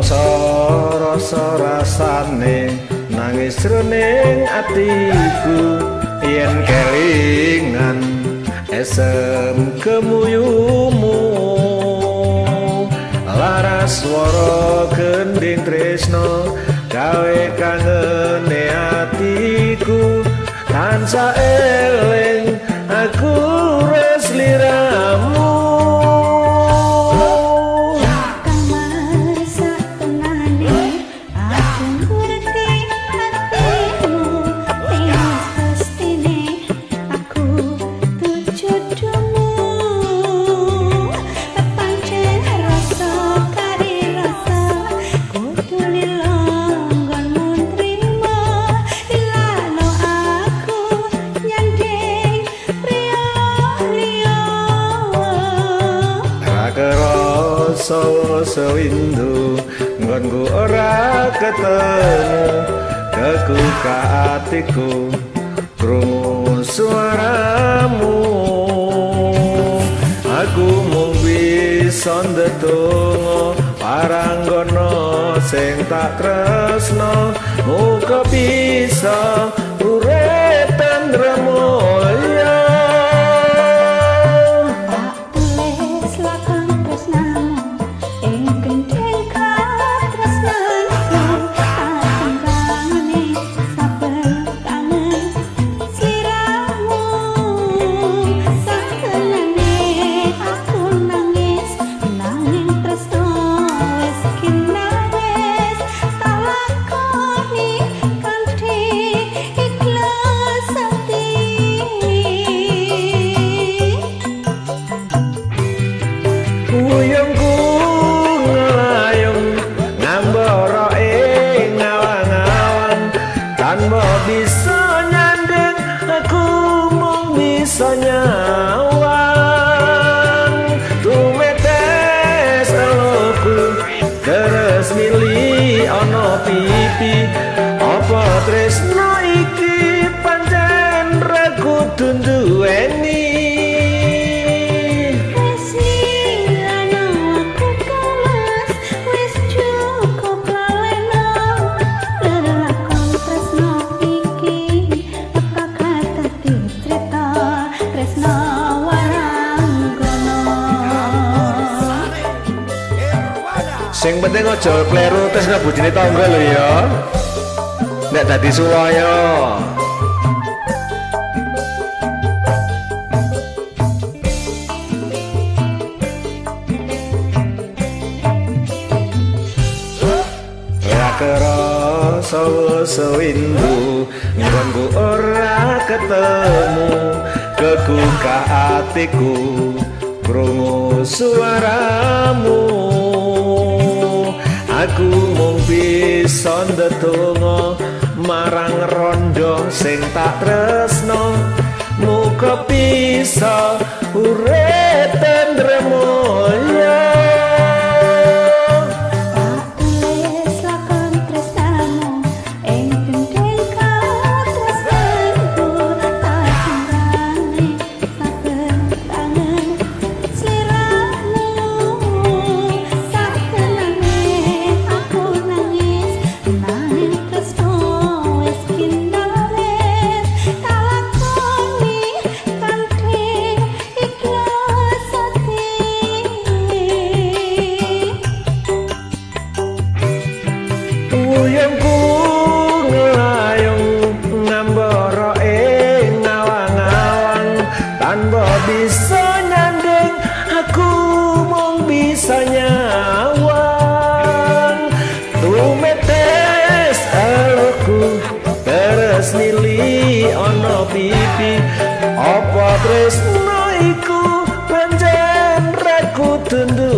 Rumangsa rasa rasane nangis jroning atiku yen kelingan esem kemuyumu laras swara gending tresno gawe kangene atiku tansah eling aku res liramu. Sewindu nggonku ora ketemu kekuka atiku krungu suaramu aku mung bisa ndedonga paranggana sing tak tresno muga bisa urip tentrem mulya. Wuyungku ngelayung ngambara ing awang-awang tanpa bisa nyanding aku mung bisa nyawang tumetes eluku deres mili ana pipi apa tresno iki pancen ra kudu nduweni. Sing penting aja kleru tresno bojone tangga lho ya. Nek dadi suwaya. Ora kerasa sewindu nggonku ora ketemu kekuka atiku krungu suaramu. Aku mung bisa ndedonga marang rondo sing tak tresno muga bisa urip tentrem mulya. Wuyungku ngelayung ngambara ing awang-awang tanpa bisa nyanding aku mung bisa nyawang tumetes eluku deres nili ana pipi apa tresno iku pancen ra kudu.